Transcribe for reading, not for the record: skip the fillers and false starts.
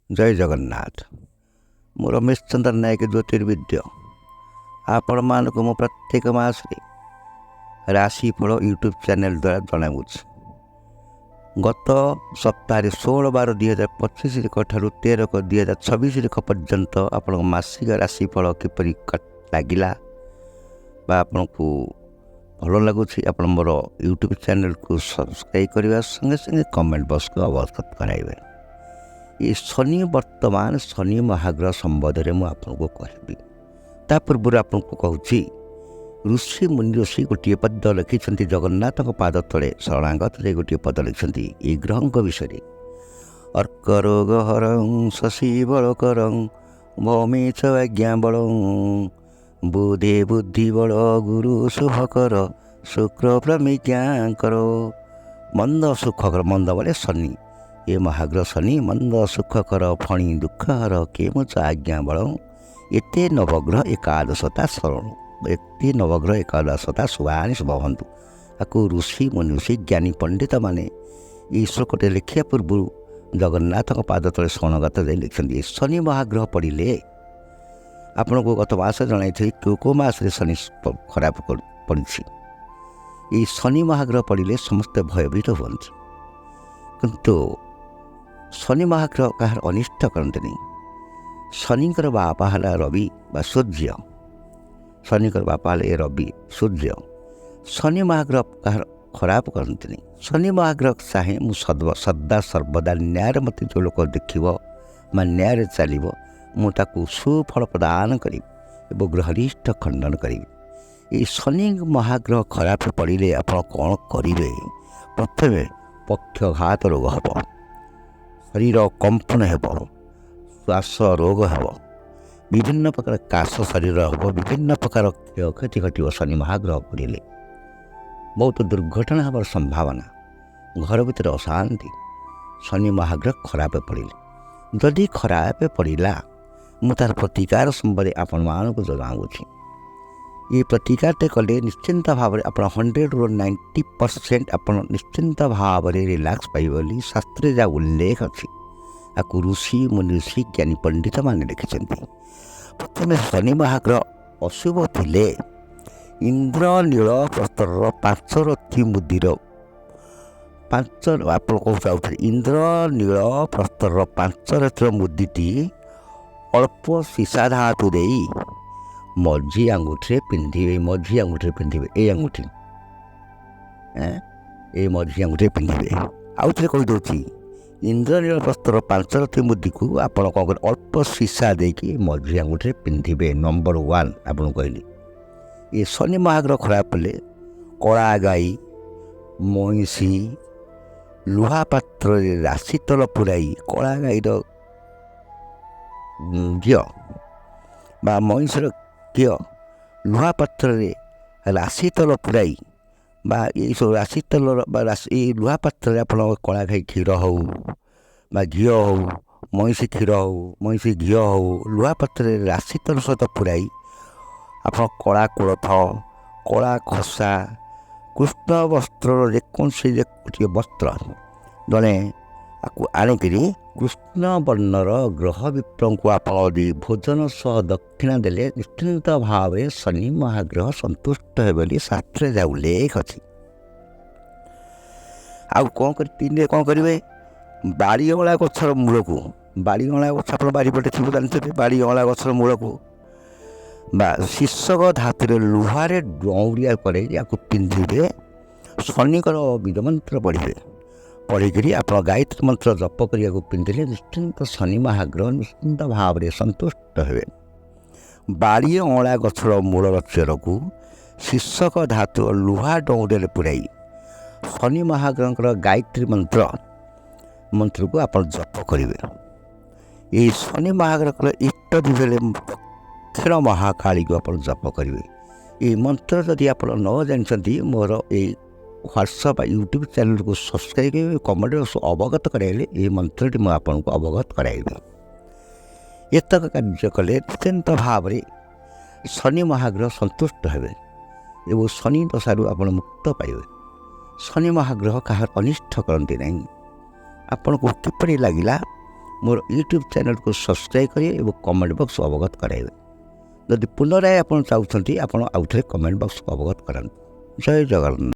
ଜୟ ଜଗନ୍ନାଥ। ମୁଁ ରମେଶ ଚନ୍ଦ୍ର ନାୟକ, ଜ୍ୟୋତିର୍ବିଦ୍ୟ। ଆପଣମାନଙ୍କୁ ମୁଁ ପ୍ରତ୍ୟେକ ମାସରେ ରାଶିଫଳ ୟୁଟ୍ୟୁବ୍ ଚ୍ୟାନେଲ୍ ଦ୍ୱାରା ଜଣାଉଛି। ଗତ ସପ୍ତାହରେ 16/12/2025 ଠାରୁ 13/1/2026 ପର୍ଯ୍ୟନ୍ତ ଆପଣଙ୍କ ମାସିକ ରାଶିଫଳ କିପରି ଲାଗିଲା ବା ଆପଣଙ୍କୁ ଭଲ ଲାଗୁଛି, ଆପଣ ମୋର ୟୁଟ୍ୟୁବ୍ ଚ୍ୟାନେଲ୍କୁ ସବସ୍କ୍ରାଇବ୍ କରିବା ସଙ୍ଗେ ସଙ୍ଗେ କମେଣ୍ଟ ବକ୍ସକୁ ଅବଗତ କରାଇବେ। ଏ ଶନି, ବର୍ତ୍ତମାନ ଶନି ମହାଗ୍ରହ ସମ୍ବନ୍ଧରେ ମୁଁ ଆପଣଙ୍କୁ କହିବି। ତା ପୂର୍ବରୁ ଆପଣଙ୍କୁ କହୁଛି, ଋଷି ମୁନି ଋଷି ଗୋଟିଏ ପଦ୍ୟ ଲେଖିଛନ୍ତି। ଜଗନ୍ନାଥଙ୍କ ପାଦ ତଳେ ଶରଣାଗତ ଯାଇ ଗୋଟିଏ ପଦ ଲେଖିଛନ୍ତି ଏଇ ଗ୍ରହଙ୍କ ବିଷୟରେ। ଅର୍କ ରୋଗ ହରଂ ଶଶି ବଳକରଂ ଭୌମି ଚ ଆଜ୍ଞା ବଳଂ ବୁଧେ ବୁଦ୍ଧି ବଳ ଗୁରୁ ଶୁଭକର ଶୁକ୍ର ପ୍ରମିଜ୍ଞାଙ୍କର ମନ୍ଦ ସୁଖକର। ମନ୍ଦ ବୋଲେ ଶନି। ଏ ମହାଗ୍ରହ ଶନି ମନ୍ଦ ସୁଖକର, ଫଣି ଦୁଃଖହର, କେମଚ ଆଜ୍ଞା ବଳ। ଏତେ ନବଗ୍ରହ ଏକାଦଶତା ଶରଣ, ଏତେ ନବଗ୍ରହ ଏକାଦଶତା ଶୁଭାନି ଶୁଭ ହୁଅନ୍ତୁ। ତାକୁ ଋଷି ମନୁଷି ଜ୍ଞାନୀ ପଣ୍ଡିତମାନେ ଏଇ ଶ୍ଲୋକଟି ଲେଖିବା ପୂର୍ବରୁ ଜଗନ୍ନାଥଙ୍କ ପାଦ ତଳେ ଶରଣାଗତ ଯାଇ ଲେଖିଛନ୍ତି। ଏ ଶନି ମହାଗ୍ରହ ପଡ଼ିଲେ, ଆପଣଙ୍କୁ ଗତ ମାସ ଜଣାଇଥିଲି କେଉଁ କେଉଁ ମାସରେ ଶନି ଖରାପ ପଡ଼ିଛି। ଏଇ ଶନି ମହାଗ୍ରହ ପଡ଼ିଲେ ସମସ୍ତେ ଭୟଭୀତ ହୁଅନ୍ତି, କିନ୍ତୁ ଶନି ମହାଗ୍ରହ କାହାର ଅନିଷ୍ଟ କରନ୍ତିନି। ଶନିଙ୍କର ବାପା ହେଲା ରବି ବା ସୂର୍ଯ୍ୟ। ଶନିଙ୍କର ବାପା ହେଲେ ଏ ରବି ସୂର୍ଯ୍ୟ। ଶନି ମହାଗ୍ରହ କାହାର ଖରାପ କରନ୍ତିନି। ଶନି ମହାଗ୍ରହ ଚାହେଁ ମୁଁ ସଦା ସର୍ବଦା ନ୍ୟାୟରେ ମୋତେ ଯେଉଁ ଲୋକ ଦେଖିବ ବା ନ୍ୟାୟରେ ଚାଲିବ, ମୁଁ ତାକୁ ସୁଫଳ ପ୍ରଦାନ କରିବି ଏବଂ ଗ୍ରହରିଷ୍ଟ ଖଣ୍ଡନ କରିବି। ଏଇ ଶନି ମହାଗ୍ରହ ଖରାପ ପଡ଼ିଲେ ଆପଣ କ'ଣ କରିବେ? ପ୍ରଥମେ ପକ୍ଷଘାତ ରୋଗ ହେବ, ଶରୀର କମ୍ପନ ହେବ, ଶ୍ୱାସ ରୋଗ ହେବ, ବିଭିନ୍ନ ପ୍ରକାର କାଶ ଶରୀର ହେବ, ବିଭିନ୍ନ ପ୍ରକାର କ୍ଷୟକ୍ଷତି ଘଟିବ। ଶନି ମହାଗ୍ରହ ପଡ଼ିଲେ ବହୁତ ଦୁର୍ଘଟଣା ହେବାର ସମ୍ଭାବନା, ଘର ଭିତରେ ଅଶାନ୍ତି। ଶନି ମହାଗ୍ରହ ଖରାପ ପଡ଼ିଲେ, ଯଦି ଖରାପ ପଡ଼ିଲା, ମୁଁ ତା'ର ପ୍ରତିକାର ସମ୍ବନ୍ଧରେ ଆପଣମାନଙ୍କୁ ଜଣାଉଛି। ଏ ପ୍ରତିକାରଟେ କଲେ ନିଶ୍ଚିନ୍ତ ଭାବରେ ଆପଣ 100ରୁ 90% ଆପଣ ନିଶ୍ଚିନ୍ତ ଭାବରେ ରିଲାକ୍ସ ପାଇବେ ବୋଲି ଶାସ୍ତ୍ରରେ ଯାହା ଉଲ୍ଲେଖ ଅଛି। ତାକୁ ଋଷି ମୁନି ଋଷି ଜ୍ଞାନୀ ପଣ୍ଡିତମାନେ ଲେଖିଛନ୍ତି। ପ୍ରଥମେ ଶନି ମହାଗ୍ରହ ଅଶୁଭ ଥିଲେ ଇନ୍ଦ୍ର ନୀଳ ପ୍ରସ୍ତରର ପାଞ୍ଚ ରଥି ମୁଦିର ପାଞ୍ଚ, ଆପଣ କହୁଛୁ ଆଉଥରେ, ଇନ୍ଦ୍ର ନୀଳ ପ୍ରସ୍ତରର ପାଞ୍ଚ ରଥିର ମୁଦିଟି ଅଳ୍ପ ସୀସା ଧାତୁ ଦେଇ ମଝି ଆଙ୍ଗୁଠିରେ ପିନ୍ଧିବେ। ମଝି ଆଙ୍ଗୁଠିରେ ପିନ୍ଧିବେ, ଏଇ ଆଙ୍ଗୁଠି, ଏଇ ମଝି ଆଙ୍ଗୁଠିରେ ପିନ୍ଧିବେ। ଆଉ ଥରେ କହିଦେଉଛି, ଇନ୍ଦ୍ରନୀଳ ପ୍ରସ୍ତର ପାଞ୍ଚ ରଥି ମୁଦିକୁ ଆପଣ କ'ଣ କରିବେ? ଅଳ୍ପ ସୀସା ଦେଇକି ମଝି ଆଙ୍ଗୁଠିରେ ପିନ୍ଧିବେ। ନମ୍ବର 1 ଆପଣଙ୍କୁ କହିଲି। ଏ ଶନି ମହାଗ୍ରହ ଖରାପ ହେଲେ କଳା ଗାଈ, ମଇଁଷି, ଲୁହା ପାତ୍ରରେ ରାଶି ତେଲ ପୁରାଇ, କଳା ଗାଈର ଘିଅ ବା ମଇଁଷିର ଘିଅ, ଲୁହା ପାତ୍ରରେ ରାଶି ତେଲ ପୁରାଇ ବା ଏଇସବୁ ରାଶି ତେଲର ବା ରାଶି ଏଇ ଲୁହା ପାତ୍ରରେ ଆପଣ କଳା ଗାଈ କ୍ଷୀର ହେଉ ବା ଘିଅ ହେଉ, ମଇଁଷି କ୍ଷୀର ହେଉ, ମଇଁଷି ଘିଅ ହେଉ, ଲୁହା ପାତ୍ରରେ ରାଶି ତେଲ ସହିତ ପୁରାଇ ଆପଣ କଳା କୋଳଥ, କଳା ଖସା, କୃଷ୍ଣ ବସ୍ତ୍ରର ଯେକୌଣସି ଗୋଟିଏ ବସ୍ତ୍ର ଜଣେ ଆକୁ ଆଣିକିରି କୃଷ୍ଣ ବର୍ଣ୍ଣର ଗ୍ରହ ବିପ୍ରଙ୍କୁ ଆପଣ ଯଦି ଭୋଜନ ସହ ଦକ୍ଷିଣା ଦେଲେ ନିଶ୍ଚିନ୍ତ ଭାବରେ ଶନି ମହାଗ୍ରହ ସନ୍ତୁଷ୍ଟ ହେବେ ବୋଲି ଶାସ୍ତ୍ରରେ ଯାହା ଉଲ୍ଲେଖ ଅଛି। ଆଉ କ'ଣ କରି ତିନିରେ କ'ଣ କରିବେ? ବାଡ଼ିଅଁଳା ଗଛର ମୂଳକୁ, ବାଡ଼ିଅଁଳା ଗଛ ଆପଣ ବାରିପଟେ ଥିବ ଜାଣିଥିବେ, ବାଡ଼ିଅଁଳା ଗଛର ମୂଳକୁ ବା ଶୀର୍ଷକ ଧାତୁରେ ଲୁହାରେ ଡଉରିଆ କରେଇ ୟାକୁ ପିନ୍ଧିବେ। ଶନିଙ୍କର ବୀଜମନ୍ତ୍ର ପଢ଼ିବେ। ପଢ଼ିକିରି ଆପଣ ଗାୟତ୍ରୀ ମନ୍ତ୍ର ଜପ କରିବାକୁ ପିନ୍ଧିଲେ ନିଶ୍ଚିନ୍ତ ଶନି ମହାଗ୍ରହ ନିଶ୍ଚିନ୍ତ ଭାବରେ ସନ୍ତୁଷ୍ଟ ହେବେ। ବାଡ଼ି ଅଁଳା ଗଛର ମୂଳର ଚେରକୁ ଶୀର୍ଷକ ଧାତୁ ଲୁହା ଡଉରିଆରେ ପୁରାଇ ଶନି ମହାଗ୍ରହଙ୍କର ଗାୟତ୍ରୀ ମନ୍ତ୍ରକୁ ଆପଣ ଜପ କରିବେ। ଏହି ଶନି ମହାଗ୍ରହଙ୍କର ଇଷ୍ଟ ଦିଗରେ ଦକ୍ଷିଣ ମହାକାଳୀକୁ ଆପଣ ଜପ କରିବେ। ଏହି ମନ୍ତ୍ର ଯଦି ଆପଣ ନ ଜାଣିଛନ୍ତି, ମୋର ଏଇ ହ୍ୱାଟ୍ସଆପ୍ ବା ୟୁଟ୍ୟୁବ୍ ଚ୍ୟାନେଲ୍କୁ ସବସ୍କ୍ରାଇବ୍ କରିବେ, କମେଣ୍ଟ ଅବଗତ କରାଇଲେ ଏହି ମନ୍ତ୍ରଟି ମୁଁ ଆପଣଙ୍କୁ ଅବଗତ କରାଇବି। ଏତକ କାର୍ଯ୍ୟ କଲେ ନିଶ୍ଚିନ୍ତ ଭାବରେ ଶନି ମହାଗ୍ରହ ସନ୍ତୁଷ୍ଟ ହେବେ ଏବଂ ଶନି ଦଶାରୁ ଆପଣ ମୁକ୍ତ ପାଇବେ। ଶନି ମହାଗ୍ରହ କାହାର ଅନିଷ୍ଟ କରନ୍ତି ନାହିଁ। ଆପଣଙ୍କୁ କିପରି ଲାଗିଲା, ମୋର ୟୁଟ୍ୟୁବ୍ ଚ୍ୟାନେଲକୁ ସବସ୍କ୍ରାଇବ୍ କରିବେ ଏବଂ କମେଣ୍ଟ ବକ୍ସ ଅବଗତ କରାଇବେ। ଯଦି ପୁନରାୟ ଆପଣ ଚାହୁଁଛନ୍ତି, ଆପଣ ଆଉଥରେ କମେଣ୍ଟ ବକ୍ସକୁ ଅବଗତ କରାନ୍ତୁ। ଜୟ ଜଗନ୍ନାଥ।